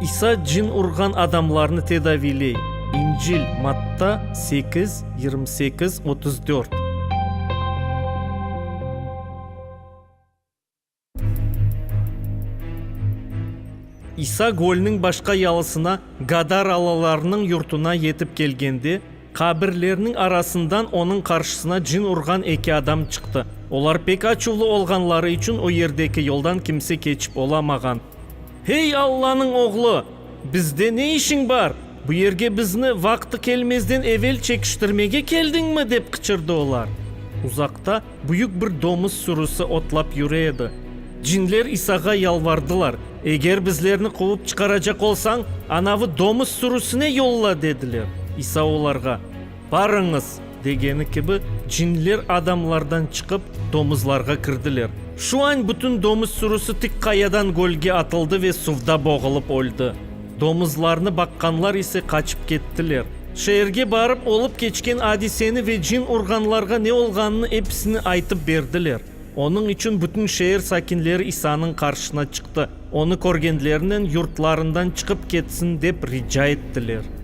İsa cin urğan adamlarnı tedaviyley, İncil, Matta, 8, 28, 34. İsa gölniñ başqa yalısına, Gadaralılarnıñ yurtuna yetip kelgende, qabirlerniñ arasından onıñ qarşısına cin urğan eki adam çıqtı. Olar pek açuvlı olğanları içün o yerdeki yoldan kimse keçip olamağan. Hey, Allanıñ Oğlu! Bizde ne işiñ bar? Bu yerge bizni vaqtı kelmezden evel çekiştirmege keldiñmi? dep qıçırdı olar. Uzaqta büyük bir domuz sürüsi otlap yüre edi. Cinler İsağa yalvardılar, Eger bizlerni quvıp çıqaracaq olsañ, anavı domuz sürüsine yolla, dediler. İsa olarğa, Barıñız! degeni kibi, cinler adamlardan çıqıp, domuzlarğa kirdiler. Şu añ bütün domuz sürüsi tik qayadan gölge atıldı ve suvda boğulıp öldi. Domuzlarnı baqqanlar ise qaçıp kettiler. Şeerge barıp, olıp keçken adiseni ve cin urğanlarğa ne olğanını episini aytıp berdiler. Onıñ içün bütün şeer sakinleri İsanıñ qarşısına çıqtı, onı körgenlerinen yurtlarından çıqıp ketsin dep rica ettiler.